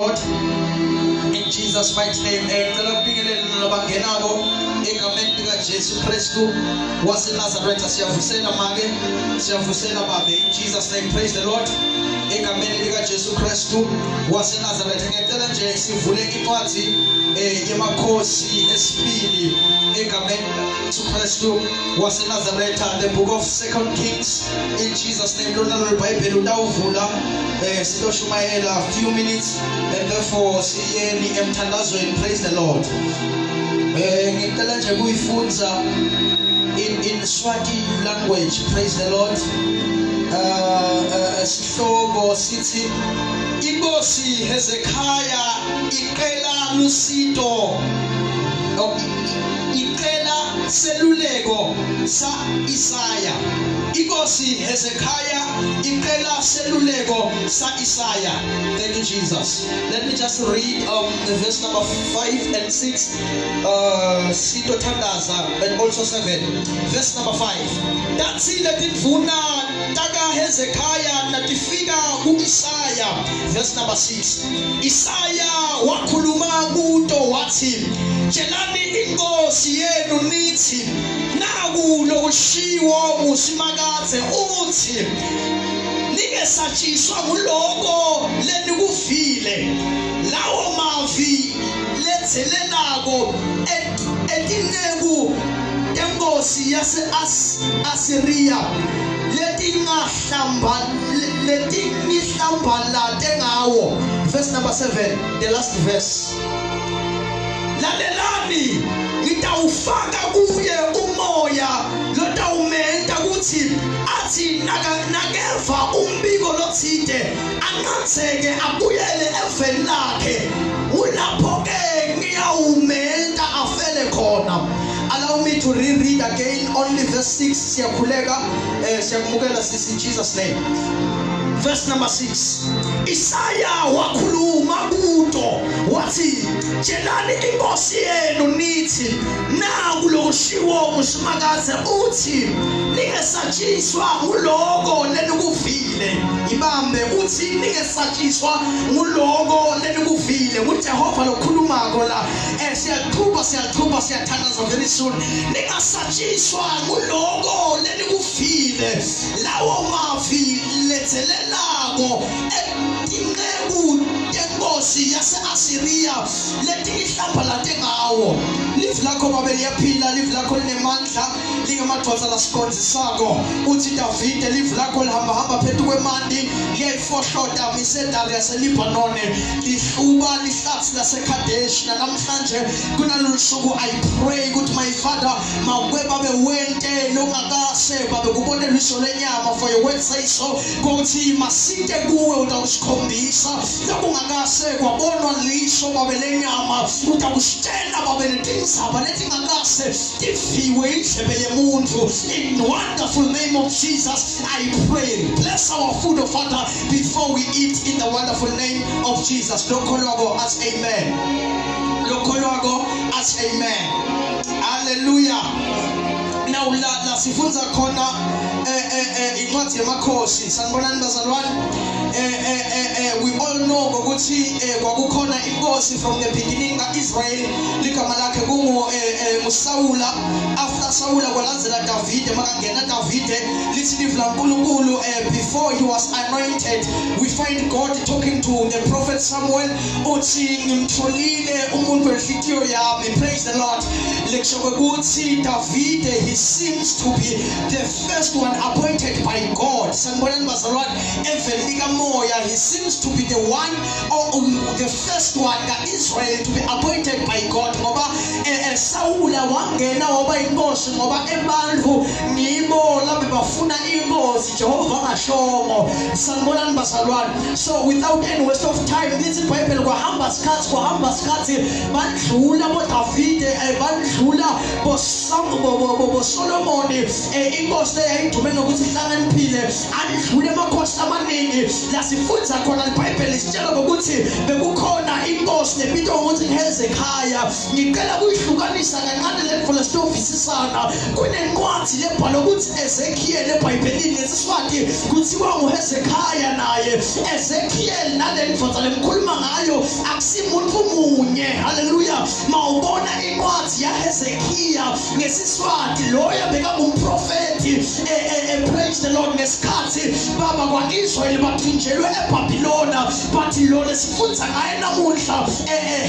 Lord, in Jesus mighty name. Ngicela ukubingelela labangenako egameni lika Jesu Kristu waseNazaretha. Siyavusela make, siyavusela babe, in Jesus name. Praise the Lord. Egameni lika Jesu Kristu waseNazaretha, ngiyacela nje sivule incwadi yemakhosi esibili egameni Jesu Kristu waseNazaretha, the book of Second Kings, in Jesus name. Lona lolu Bhayibheli utawuvula, sitoshumayela few minutes and therefore siyeni emthandazweni. Praise the Lord. Ngicela nje kuyifunza in Swati language. Praise the Lord. Sihloko sithi inkosi Hezekiah icela lusito, icela seluleko sa Isaya. Inkosi Hezekiah icela seluleko sa Isaya. Thank you, Jesus. Let me just read the verse number 5 and 6, sito thandaza, and also 7. Verse number 5: Tathi letindvuna taka Hezekiah natifika ku Isaya, verse number 6, Isaya wakhuluma kuto wathi, "Tshelani inkosi yenu nithi, naku lokushiwo nguSimakadze uthi, ningesatshiswa nguloko lenikuvile, lawo mavi ledzelelako etinceku tenkosi yase Assyria letingahlamba letinihlambalate ngawo." Verse number 7, the last verse: "Lalelani, ngitawufaka kuye umoya lotawumenta kutsi athi nakeva umbiko lotsite anqatheke abuyele eveni lakhe, ulapho ke ngiyawumenta afele khona." Allow me to reread again only verse 6. Siyakhuleka, siyakumukela sisi, in Jesus name. Verse number 6: Isaya wakhuluma kuto wathi, "Tshelani inkosi yenu nithi, naku lokushiwo nguSimakadze uthi, ningesatshiswa nguloko lenikuvile." Ibambe, uthi ningesatshiswa nguloko lenikuvile. NguJehova lokhulumako la. Siyaqhuba, siyaqhuba, siyathandaza very soon. Ningasatshiswa nguloko lenikuvile, lawo mavi lethelelako etinceku tenkosi yase-Asiriya letinihlambalate ngawo. Livi lakho, babe, liyaphila. Livi lakho linemandla, lingemadvodza lasicondzisako. Uthi Davide, livi lakho lihambahamba phezu kwemanti, liyayifohlota misedari yaseLibhanoni, lihluba lihlathi laseKhadeshi. Namhlanje kunalolu suku, I pray ukuthi, my Father, mawuke babe wente longakase babe kubonela iso lenyama, for your word says so, ukuthi masite kuwe, utawusikhombisa lokungakase kwabonwa liso babe lenyama, utawusitshela babe letindzaba letingakase tiviwe indlebe yemuntu. In wonderful name of Jesus I pray. Bless our food, oh Father, before we eat, in the wonderful name of Jesus. Lokholwako athi amen. Lokholwako athi amen. Hallelujah. Now la sifundza khona incwadi yemakhosi. Sanibonani bazalwane. We all know ukuthi kwakukhona inkosi from the beginning kaIsrael, ligama lakhe kungu nguSawula. After Sawula kwalandzela Davide. Makangena Davide, lithi livi laNkulunkulu, before he was anointed, we find God talking to the prophet Samuel, uthi, "Ngimtholile umuntu wenhlitiyo yami." Praise the Lord. Lekusho ukuthi Davide, he seems to be the first one appointed by God. Sanibonani bazalwane. Eveni likamoya, he seems to be the one or the first one ka-Israel to be appointed by God, ngoba Sawula wangena waba inkosi ngoba ebantfu ngibo labe bafuna inkosi, Jehova angashongo. Sanibonani bazalwane. So without any waste of time, lithi iBhayibheli kwahamba sikhathi, kwahamba sikhathi, bandlula boDavide, bandlula boSolomoni, inkosi eyayidume ngokuthi ihlakaniphile, andlule amakhosi amaningi. La sifundza khona iBhayibheli sitshela ngokuthi bekukhona inkosi. inkosi lebitwa ngokuthi Hezekiah. Ngicela kuyihlukanisa kancane le mfula sitovisisana. Kunencwadi lebhalwe ukuthi Ezekiel eBhayibhelini ngesiswati kuthiwa nguHezekiah naye. Ezekiel nale ndvodza lemkhuluma ngayo akusimuntu munye. Haleluya. Mawubona incwadi yaHezekiah ngesiswati loyo bekangumprofeti praise the Lord ngesikhathi baba kwa-Israyeli bathunjelwe eBabilona but lo lesifundza ngaye namuhla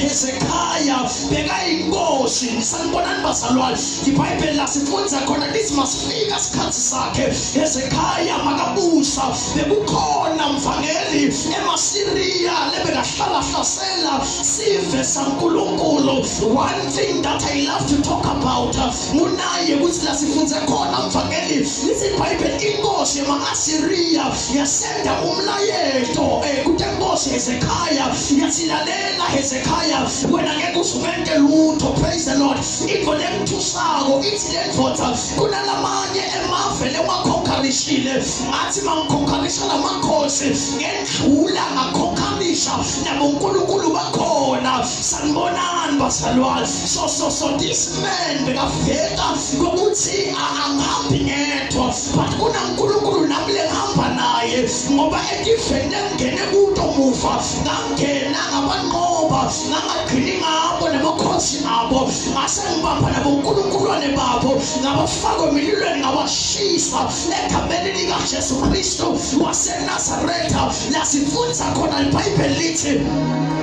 Hezekiah bekayinkosi. Sanibonani bazalwane, iBhayibheli lasifundza khona lithi masifika isikhathi sakhe Hezekiah makabusa bekukhona mvangeli emaSiriya lebekahlala hlasela sive saNkulunkulu. One thing that I love to talk about ngunaye ukuthi lasifundze khona mvangeli lithi iBhayibheli inkosi yema-Asiriya yasenda umlayeto kutenkosi Hezekiah yathi lalela Hezekiah wena ngeke uzumente lutho. Praise the Lord. Into lengithusako ithi le ndvodza kunalamanye emave lewakhonkarishile ngathi mangikhonkarisha lamakhosi ngendlula ngakhonkarisha nabonkulunkulu bakhona. Sanibonani bazalwane. So this man bekaveta kokuthi angihambi ngedwa but kunaNkulunkulu nami lengihamba naye ngoba etiveni lengingene kuto muva ngangena ngabanqoba ngangagcini ngabo namakhosi abo ngase ngibamba nabonkulunkulwane babo ngabafaka emililweni ngabashisa egameni likaJesu Kristu waseNazaretha. Lasifundza khona iBhayibheli lithi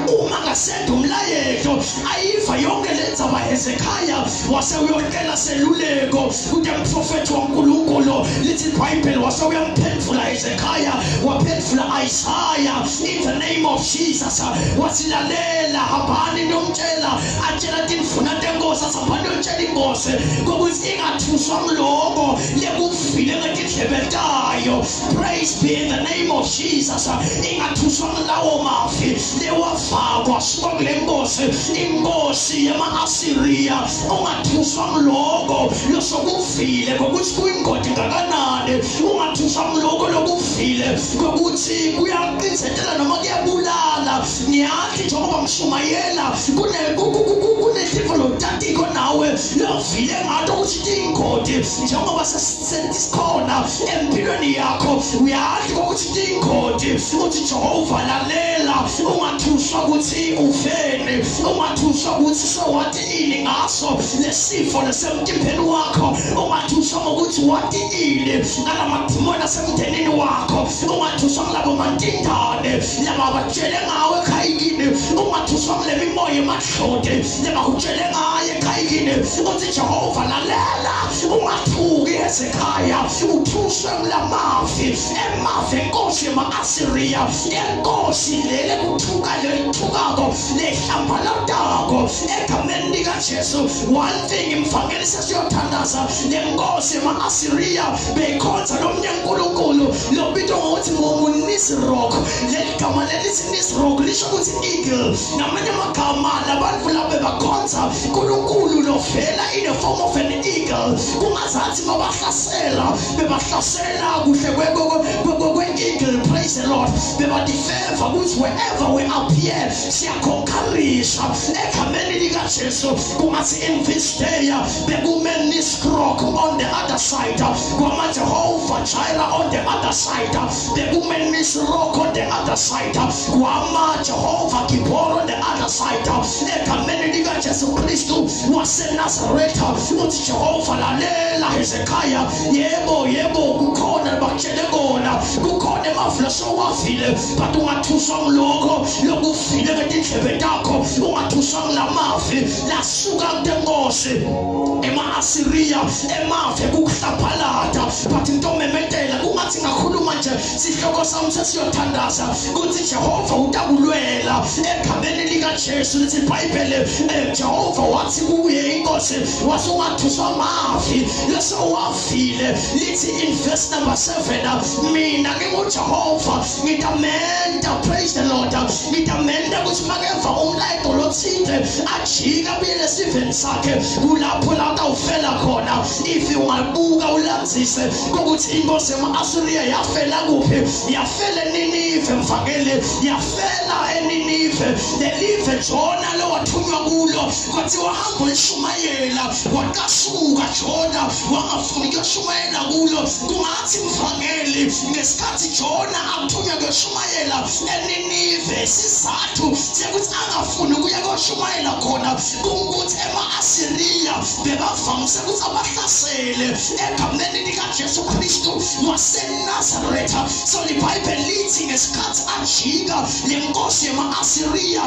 uma ngasenda umlayeto ayiva yonke le ndzaba Hezekiah wase uyocela seluleko kute mprofethi waNkulunkulu. Lithi iBhayibheli wase uyamphendvula Hezekiah waphendvula Isaiah in the name of Jesus wathi lalela hambani niyomtshela atshela tindvuna tenkosi athi hambani niyotshela inkosi kokuthi ingathuswa ngiloko lekuvile ngetindlebe tayo. Praise be in the name of Jesus. Ingathuswa ngulawo mavi lewavakwa suka kule nkosi inkosi yema-Asiriya. Ungathuswa ngiloko losokuvile ngokuthi kuyingodi ngakanani, ungathuswa ngiloko lokuvile ngokuthi kuyaqinzetela noma kuyabulala. Ngiyathi njengoba ngishumayela kunetintfo lotatiko nawe lovile ngato ukuthi tiyingodi njengoba sesikhona empilweni yakho uyazi ukuthi tiyingodi. Uthi Jehova lalela, ungathuswa ukuthi uveni, ungathuswa ukuthi sewati ini ngaso lesifo lesemtimbeni wakho, ungathuswa ngokuthi wati ini ngalamadimoni asemndenini wakho, ungathuswa ngilabo mantindane lababatshele ngawe ekhayikini, ungathuswa ngile mimoya emadloti labakutshele ngaye ekhayikini. Uthi Jehova lalela, ungathuki Hezekiah uthuswe ngulamavi emavi enkosi yema-Asiriya, enkosi lele kuthuka lelithukako lehlambalatako egameni likaJesu. One thing mvangeli sesiyothandaza, le nkosi yema-Asiriya beyikhonza lomnye uNkulunkulu lobitwa ngokuthi nguNisroch. Leli gama lelithi Nisroch lisho ukuthi eagle. Ngamanye amagama labantu labo bebakhonza uNkulunkulu lovela in the form of an eagle. Kungazathi mabahlasela bebahlasela kuhle kwe-eagle. Praise the Lord. Bebadifeva ukuthi wherever we appear siyakhonkarisha egameni likaJesu. Kungathi in this day bekume Nisroch on the other side, kwama Jehovah Jireh on the other side, bekume Nisroch on the other side, kwama Jehovah Gibor on the other side egameni likaJesu Kristu waseNazaretha. Uthi Jehova lalela Hezekiah, yebo yebo kukhona bakutshele kona, kukhona emavi lasowavile but ungathuswa ngiloko lokuvile ngetindlebe takho, ungathuswa ngilamavi lasuka kutenkosi ema-Asiriya emavi ekukuhlaphalata. But ntomemetela kungathi ngakhuluma nje sihloko sami sesiyothandaza kuthi Jehova utakulwela egameni likaJesu. Lithi iBhayibheli Jehova wathi kuye inkosi wase ungathuswa amavi lesowavile. Lithi in verse number 7 mina nginguJehova ngitamenta. Praise the Lord. Ngitamenta ukuthi makeva umlayeto lothile lotsite ajike abuyele esiveni sakhe kulapho la utawufela khona. If ungabuka ulandzise ukuthi inkosi yama-Asiriya yafela kuphi, yafela eNinive mvangeli, yafela eNinive, lelive Jona lowathunywa kulo kwathiwa hamba ulishumayela, waqasuka Jona wangafuni kuyoshumayela kulo. Kungathi mvangeli ngesikhathi Jona athunywa kuyoshumayela eNinive, isizathu sekuthi angafuni ukuya kuyoshumayela khona kungukuthi ema-Asiriya bebavamise ukuthi abahlasele egameni likaJesu Kristu waseNazaretha. So liBhayibheli lithi ngesikhathi ajika le nkosi yema-Asiriya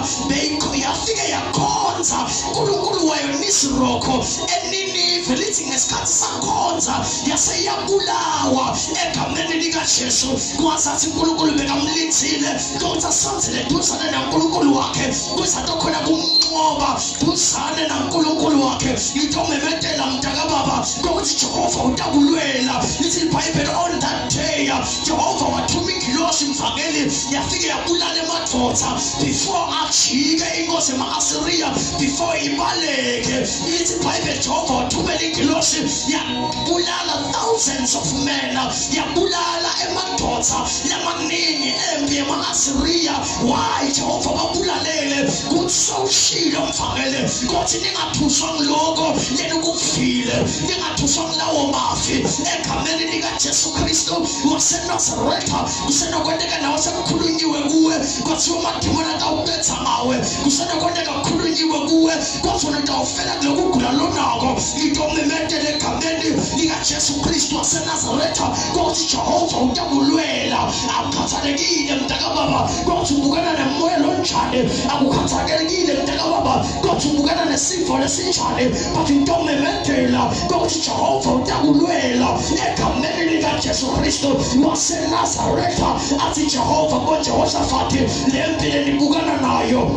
yafike yakhonza uNkulunkulu wayo Nisrokho eNinive, lithi ngesikhathi sakhonza yase iyabulawa egameni likaJesu. Kwazathi uNkulunkulu bekamlindile ukuthi asondzele duzane naNkulunkulu wakhe kuze atokhona kumnqoba duzane naNkulunkulu wakhe. Ngitomemetela mntakababa kokuthi Jehova utakulwela. Lithi iBhayibheli on that day Jehova wathuma ingilosi mvangeli yafike yabulala emadvodza before ajike inkosi yama-Asiriya, before ibaleke. Lithi iBhayibheli Jehova wathumela ingilosi yabulala thousands of men, yabulala emadvodza lamaningi empi yama-Asiriya. Why Jehova babulalele? Kuthi sewushilo mvangeli kuthi ningathuswa ngiloko lenikuvile, ningathuswa ngilawo mafi egameni likaJesu Kristu waseNazaretha. Kusenokwenteka nawe sekukhulunyiwe kuwe kwathiwa amadimoni atawubetha ngawe, kusenokwenteka kukhulunyiwe kuwe kwathiwa utawufela kulokugula lonako. Ngitomemetela egameni likaJesu Kristu waseNazaretha kokuthi Jehova utakulwela. Akukhathalekile mntakababa kokuthi ubukana nemoya lonjani, akukhathalekile mntakababa kokuthi ubukana nesifo lesinjani, but ngitomemetela kokuthi Jehova utakulwela egameni likaJesu Kristu waseNazaretha. Athi Jehova koJehoshafati, le mpi lenibukana nayo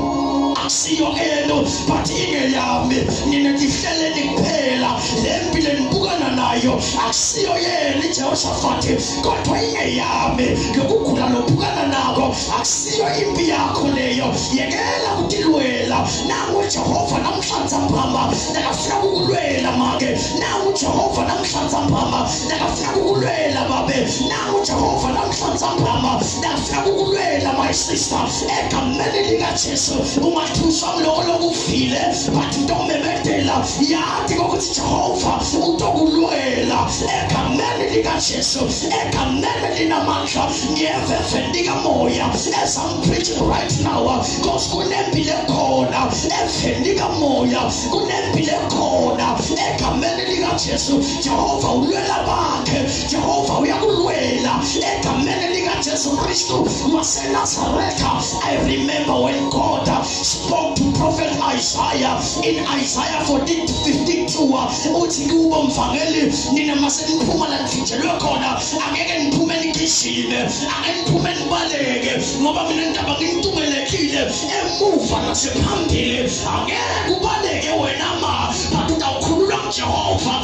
akusiyo enu but ingeyami, nina tihleleni kuphela. Le mpi lenibukana nayo akusiyo yenu iJehoshafati kodwa ingeyami. Lokugula lobukana nako akusiyo impi yakho leyo, yekela kutilwela. Nangu Jehova namhlanza mphama nakafuna kukulwela make, nangu Jehova namhlanza mphama nakafuna kukulwela babe, nangu Jehova namhlanza mphama nakafuna kukulwela my sister. Egameni likaJesu ungathuswa ngiloko lokuvile, but ntomemetela yathi kokuthi Jehova utokulwela egameni likaJesu, egameni linamandla. Ngiyevevendika moya as I'm preaching right now, because kunempi lekhona evendika moya, kunempi lekhona egameni likaJesu. Jehova ulwela bakhe, Jehova uyakulwela egameni likaJesu Kristu waseNazaretha. I remember when God spoke to Prophet Isaiah in Isaiah 14:52, uthi kubo mvangeli, nina mase niphuma la nivinjelwe khona, angeke niphume nigijime, angeke niphume nibaleke, ngoba mina indaba nginitungelekile emuva nasephambili. Angeke ubaleke wena ma, but utawukhululwa nguJehova.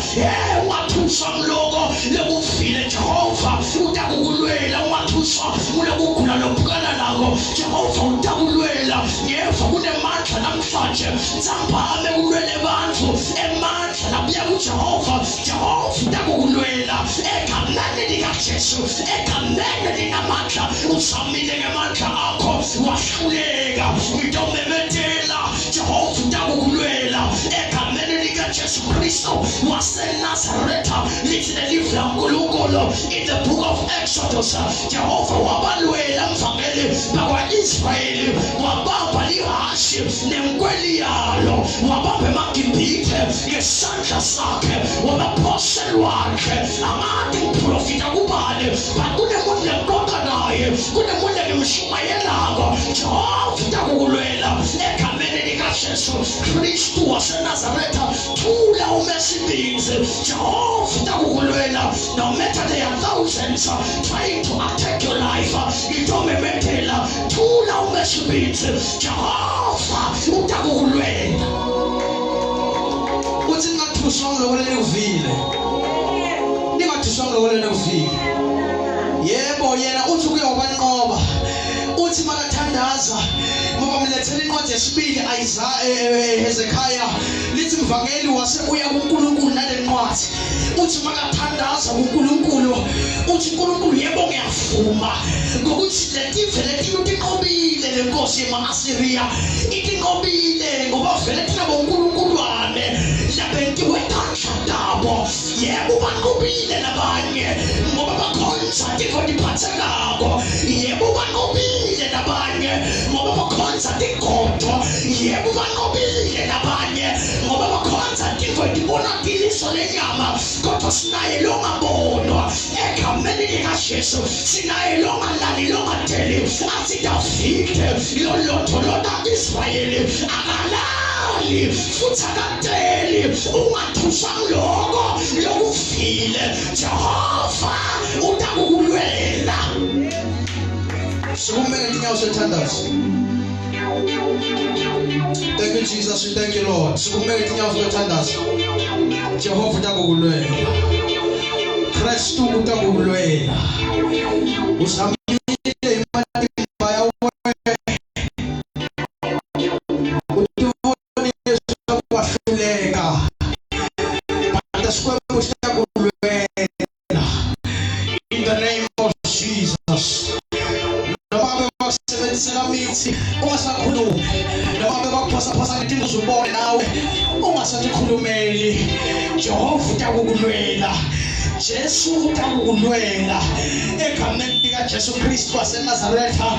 Ungathuswa ngiloko lekuvile, Jehova utakukulwela. Ungathuswa kulokugula lobukana nako, Jehova utakulwela. Ngeva kunemandla namhlanje ntsambame kulwele bantfu, emandla labuya kuJehova. Jehova utakukulwela egameni likaJesu, egameni linamandla. Uzamile ngemandla akho wahluleka, ngitomemetela Jehova utakukulwela egameni likaJesu Kristu waseNazaretha. Lithi lelivi laNkulunkulu in the book of Exodus, Jehova wabalwela mvangeli bakwa-Israyeli, wabamba lihashi nenkweli yalo, wabamba emaGibhithe ngesandla sakhe, wabaphosa elwandle. Angathi ngiprofita kubani, but kunemuntu lengixoxa naye, kunemuntu lengimshumayelako. Jehova utakukulwela egameni likaJesu Kristu waseNazaretha. Thula umesibinzi, Jehova utakukulwela. No matter there are thousands trying to attack your life, ngitomemetela, thula umesibinzi, Jehova utakukulwela. Uthi ningathuswa ngiloko lenikuvile, ningathuswa ngiloko lenikuvile. Yebo, yena uthi kuye wabanqoba. Uthi makathandaza ngoba mlethela incwadi yesibili Isaiah Hezekiah lithi mvangeli wase uya kuNkulunkulu nalencwadi. Uthi makathandaza kuNkulunkulu uthi uNkulunkulu yebo ngiyavuma ngokuthi letive letinye utinqobile lenkosi yema-Asiriya itinqobile ngoba vele thina bonkulunkulwane labentiwe tandla tabo yebo banqobile nabanye ngoba bakhonza tintfo tiphathekako yebo banqobile nabanye ngoba bakhonza tigodo yebo banqobile nabanye ngoba bakhonza tintfo tibona tiliso lenyama kodwa sinaye longabonwa egameni likaJesu sinaye longalali longadeli athi Davide lolotho lona Israyeli akalali futhi akadeli ungathuswa ngiloko lokuvile Jehova utakukulwela. Sukumele tinyawo sothandazo. Thank you Jesus, we thank you Lord. Sukumele tinyawo sothandazo. Jehova utakukulwela. Kristu utakukulwela. Uzamile imatimba yawe. Utibonile kwahluleka. But Xikwembu xi ta ku lwela. In the name of Jesus. Noma ngabe bakusebenzisela mithi ungasakhulumi, noma ngabe bakuphosaphosa ngetinto ubone nawe ungasatikhulumeli. Jehova utakukulwela. Jesu utakukulwela egameni likaJesu Kristu waseNazaretha.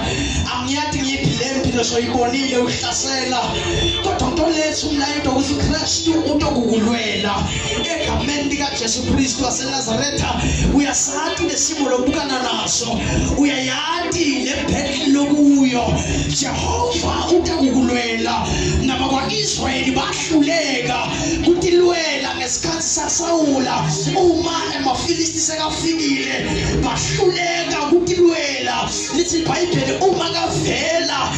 Angiyati ngiyiphi le mpilo soyibonile uhlasela, kodwa ntolethu umlayeto ukuthi Kristu utokukulwela egameni likaJesu Kristu waseNazaretha. Uyasati lesimo lobukana naso, uyayati le battle lokuyo. Jehova utakukulwela. Nabakwa-Israyeli bahluleka kutilwela ngesikhathi saSawula uma emaFilisti sekafikile, bahluleka kutilwela. Lithi iBhayibheli uma kavela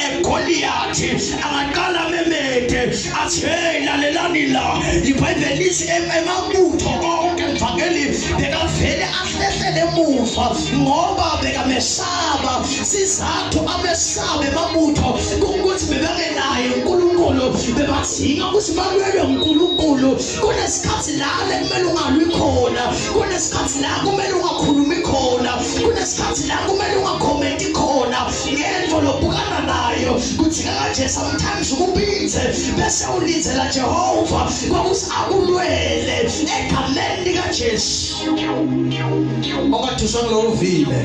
eGoliyathi angaqala amemede athi hey lalelani la. IBhayibheli lithi emabutho onke mvangeli bekavele ahlehlele emuva ngoba bekamesaba. Sizathu amesabe emabutho kungukuthi bebangenaye uNkulunkulu, bebadinga ukuthi balwelwe uNkulunkulu. Kunesikhathi la kumele ungalwi khona, kunesikhathi la kumele ungakhulumi khona, kunesikhathi la kumele ungakhomenti khona ngento lobukana nayo. Kudingeka kanje sometimes ukubinze bese ulindzela Jehova kwakuthi akulwele egameni likaJesu. Ungathuswa ngilokuvile,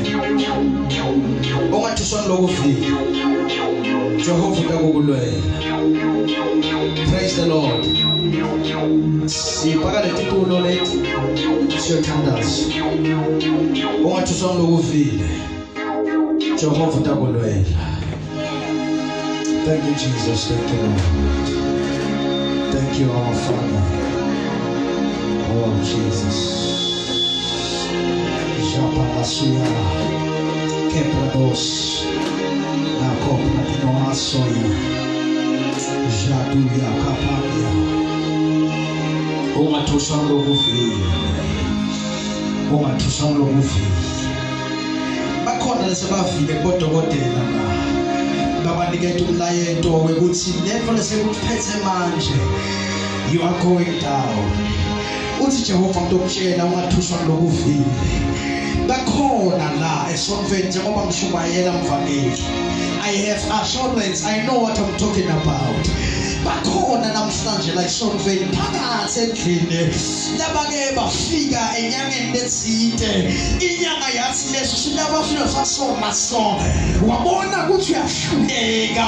ungathuswa ngilokuvile. Jehova utakukulwela. Praise the Lord. Sibhaka letitulo leti siyothandaza. Ungathuswa ngilokuvile. Jehova utakulwela. Thank you Jesus, thank you Lord. Thank you our Father. Oh Jesus. Japalasuya Kebrados Nakopratinoasoya Jaduya Kapania. Ungathuswa ngilokuvile. Ungathuswa ngilokuvile. Bakhona lesebavile kubodokotela la babaniketa umlayeto wekuthi lento lesekuphethe manje you are going down. Uthi Jehova ngitokutshela ungathuswa ngilokuvile. Bakhona la esontweni njengoba ngishumayela mvangeli. I have assurance, I know what I'm talking about. Bakhona namhlanje la esontweni phakathi endlini labake bafika enyangeni letsite, inyanga yathi leso sinabafika sasoma so wabona ukuthi uyahluleka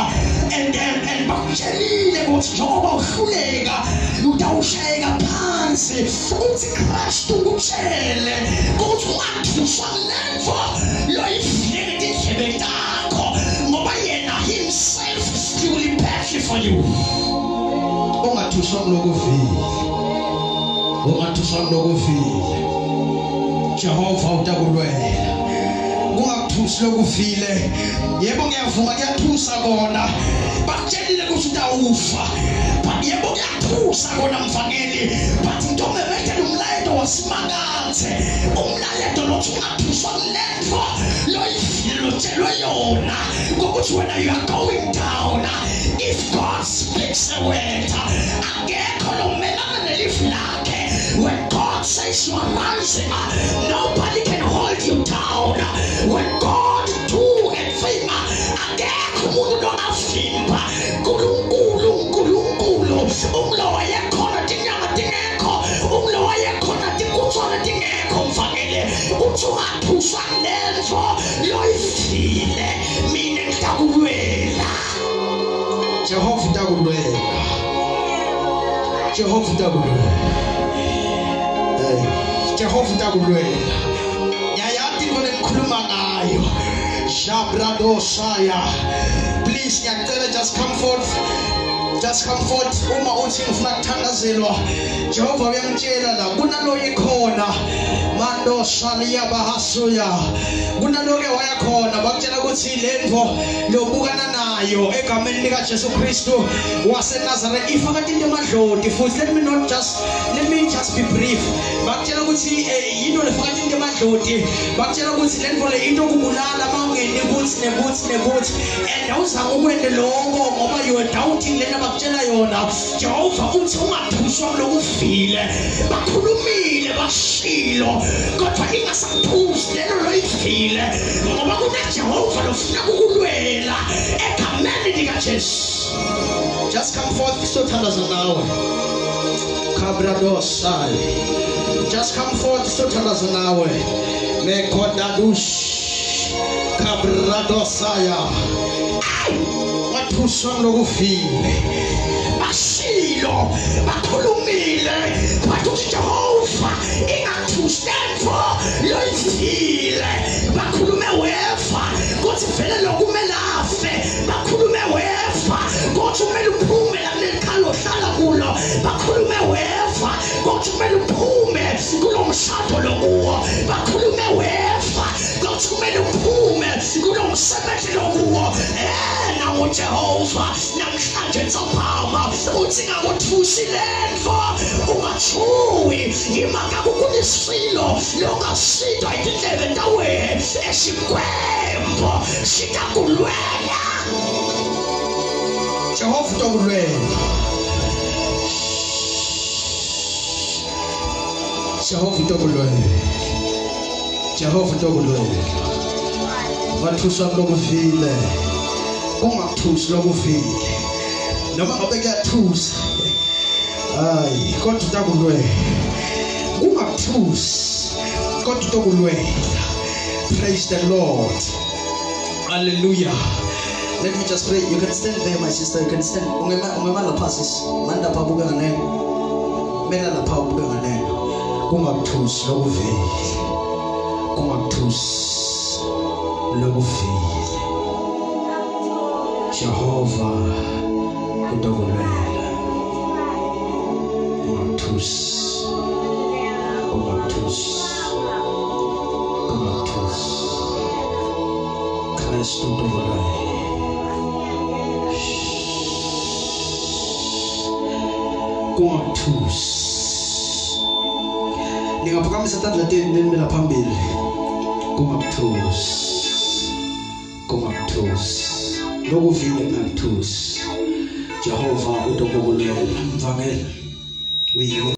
and bakutshelile ukuthi njengoba uhluleka utawushayeka phansi. Uthi Kristu ukutshele ukuthi ungathuswa lento loyivile ngetindlebe takho ngoba yena himself he will battle for you. Ungathuswa ngilokuvile, ungathuswa ngilokuvile. Jehova utakulwela. Kungakuthusi lokuvile. Yebo ngiyavuma kuyathusa kona, bakutshelile ukuthi utawufa, but Yebo kuyathusa kona mvangeli, but ngitomemethela umlayeto wasimakathe, umlayeto lothi ungathuswa kulento lotshelwe yona ngokuthi wena you are going down. If God speaks a word, akekho lomelana nelifu lakhe. When God says you are rising, nobody can hold you down. When God do a thing, akekho umuntu longavimba. Nkulunkulu, Nkulunkulu, umlo wayekhona tinyanga tingekho, umlo wayekhona tikutswana tingekho. Mfakele uthi ungathuswa lento loyivile, mina ngitakulwela. Jehova utakulwela. Jehova utakulwela. Hey, Jehova utakulwela. Ngiyayati into lengikhuluma ngayo. Jabradosaya. Please ngiyacela, just come forth. Just come forth uma uthi ngifuna kuthandazelwa. Jehova uyangitshela la kunalo ikhona. Mando shalia bahasuya. Kunaloke waya khona bakutshela ukuthi lento lobukana nayo egameni lika Jesu Kristu waseNazaretha ifaka into emadloti futhi. Let me not just let me just be brief. Bakutshela ukuthi yinto lefaka into emadloti, bakutshela ukuthi lento le into kubulala mawungeni kuthi nekuthi nekuthi, and awuzange ukwente lokho ngoba you are doubting lena bakutshela yona. Jehova uthi ungathuswa kulokuvile. Bakhulumile, bashilo, kodwa ingasakuthusi lelo loyivile, ngoba kuneJehova lofuna kukulwela egameni likaJesu. Just come forth, sothandaza nawe. Kabradosai. Just come forth, sothandaza nawe. Mekodadush. Kabradosaya. Wathuswa lokuvile. Bashilo, bakhulumile, bathi uthi Jehova ingathusi lento loyivile. Bakhulume weva kuthi vele lokumele afe, bakhulume weva kuthi kumele uphume la kuleli khaya ohlala kulo, bakhulume weva kuthi kumele uphume kulo mshado lokuwo, bakhulume weva kuthi kumele uphume kulo msebenzi lokuwo. NanguJehova namhlanje ntsapama uthi ngakuthusi lento, ungathuwi imakakukunisilo longasindwa itindlebe ntawe esikwembo sitakulwela. Jehova utakulwela. Jehova utakulwela. Jehova utakulwela. Wathuswa lokuvile. Ungakuthusi lokuvile. Noma ngabe kuyathusa. Hayi, kodwa utakulwela. Ungakuthusi. Kodwa utakulwela. Praise the Lord. Hallelujah. Let me just pray. You can stand there, my sister. You can stand. Ungema lapha sis. Mani lapha buke nganeno. Mela lapha ubuke nganeno. Kungakuthusi lokuvile. Kungakuthusi lokuvile. Jehova utakulwela. Ungakuthusi. Ungakuthusi. Ungakuthusi. Kristu utakulwela. Kungakuthusi. Ningaphakamisa tandla tenu nenimela phambili. Kungakuthusi. Kungakuthusi. Lokuvile kungakuthusi. Jehova utakulwela. Mvangeli. Uyiwe.